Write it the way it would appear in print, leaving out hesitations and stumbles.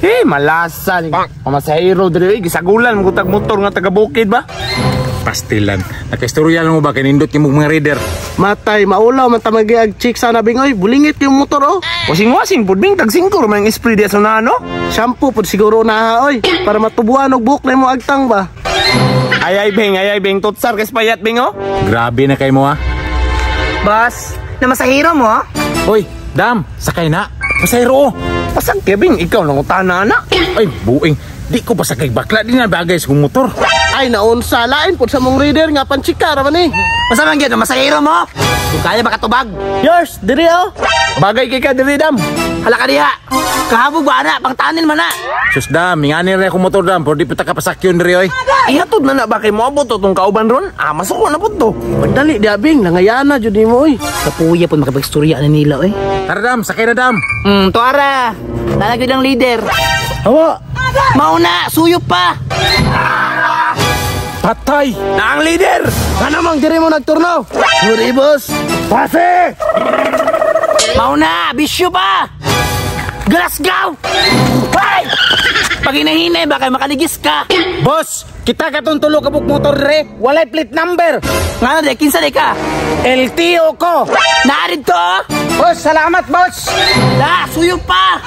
Eh, malasa ni. Pamasahero diri oy, gisagulan mo tag motor nga taga bukid ba? Pastilan. Nakaistorya lang mo ba kay nindot kimo mga rider. Matay, maulaw man ta magiag chick sana, Bing, oy. Bulingit yung motor oh. Wasing-wasing pud, Bing, tag 5 man ang spray diya sa unahan, no? Shampoo pud siguro na oy para matubuan og buhok na imo agtang ba. Ay ay, Bing, ay ay, Bing, tutsar kay payat, Bing, oh. Grabe na kay mo ha. Boss, namasahiro mo? Hoy, dam, sakay na. Pasahero oh. Pasag Kevin, ikaw nang utana na. Ay, buing. Di ko pasakay bakla, di na bagay sa kong motor. Ay naunsa lain pud sa mong rider nga panchika ra man ni. Basta man gyud, namasahiro mo? Kung kaya makatubag. Yours, diri oh. Bagay kay ka diri, dam. Hala ka diha. Kahabog ba na, pangtanin man na. Sus dam, ingani ra akong motor dam, pero di pa ta kapasakyon diri oy. Ihatod na na ba kay moabot to tong kauban ron? Ah, masuko na pud to. Magdali di Bing, nangayana jud nimo oy. Kapuya po makapagstorya na nila oy. Tara dam, sakay na dam. Tuara. Lalagay ng leader. Hawa. Mauna, suyo pa. Patay. Na ang leader. Ano mang diri mo nagturno? Sorry, boss. Pase! Mauna, bisyo pa. Glasgow! Hey! Pag hinahinay ba kay makaligis ka? Boss, kita katong tulo ka buok motor dire, walay plate number. Nga na, kinsa di ka? LTO ko. Naarid to? Boss, salamat boss. Da, suyo pa!